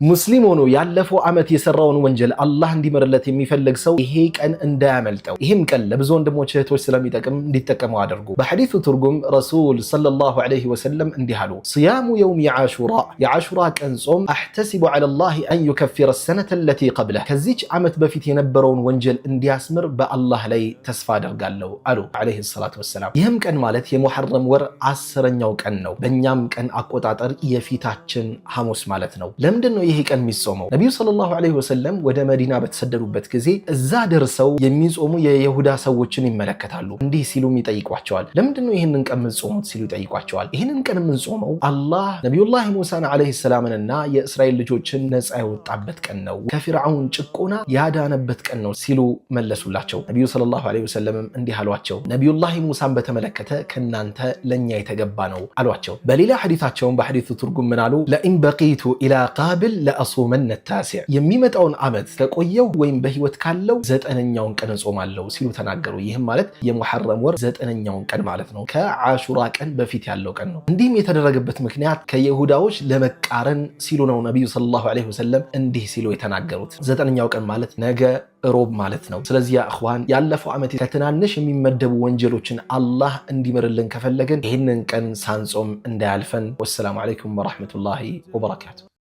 ሙስሊም ሆኖ ያለፈው ዓመት የሰራውን ወንጀል አላህ እንዲምርለት የሚፈልግ ሰው ይሄ ቀን እንዳያመልጠው። ይህም ቀን ለብዙ ወንድሞች እህቶች ስለሚጠቅም እንዲጠቀመው አድርጉ። በሐዲሱ ትርጉም ረሱል صلى الله عليه وسلم እንዲህ አሉ፣ صيام يوم عاشوراء፣ የዓሹራ ቀን ጾም፣ أحتسب على الله أن يكفر السنة التي قبله፣ ከዚች ዓመት በፊት የነበረውን ወንጀል እንዲያስምር በአላህ ላይ ተስፋ አደርጋለሁ አሉ عليه الصلاة والسلام። ይህም ቀን ማለት የሙሐረም ወር 10ኛው ቀን ነው። በእኛም ቀን አቆጣጠር የፊታችን ሐሙስ ማለት ነው። ለምንድን ነው ይሄ ቀን የሚጾመው? ነቢዩ صلى الله عليه وسلم ወደ መዲና በተሰደዱበት ጊዜ እዛ ደርሰው የሚጾሙ የይሁዳ ሰዎችን ይመለከታሉ። እንዲህ ሲሉም ይጠይቋቸዋል። ለምንድን ነው ይህንን ቀን የምንጾሙት ሲሉ ይጠይቋቸዋል። ይህንን ቀን የምንጾመው አላህ ነቢዩላህ ሙሳን عليه السلام ንና የእስራኤል ልጆችን ነፃ የወጣበት ቀን ነው፣ ከፊርዓውን ጭቆና ያዳነበት ቀን ነው ሲሉ መለሱላቸው። ነቢዩ صلى الله عليه وسلم ም እንዲህ አሏቸው፣ ነቢዩላህ ሙሳን በተመለከተ ከእናንተ ለእኛ የተገባ ነው አሏቸው። በሌላ ሐዲታቸውን በሐዲቱ ትርጉም ምን አሉ? لئن بقيت إلى قابل لأصومن التاسع፣ የሚመጣውን ዓመት ከቆየው ወይም በህይወት ካለው 9ኛውን ቀን እጾማለሁ ሲሉ ተናገሩ። ይህም ማለት የሙሐረም ወር 9ኛውን ቀን ማለት ነው። ከዓሹራ ቀን በፊት ያለው ቀን ነው። እንዲህም የተደረገበት ምክንያት ከይሁዳዎች ለመቃረን ሲሉ ነው። ነቢዩ صلى الله عليه وسلم እንዲህ ሲሉ የተናገሩት 9ኛው ቀን ማለት ነገ ሮብ ማለት ነው። ስለዚህ يا إخوان፣ ያለፈው ዓመት ከትናንሽ የሚመደቡ ወንጀሎችን አላህ እንዲምርልን ከፈለግን ይህንን ቀን ሳንጾም እንዳያልፈን። والسلام عليكم ورحمة الله وبركاته።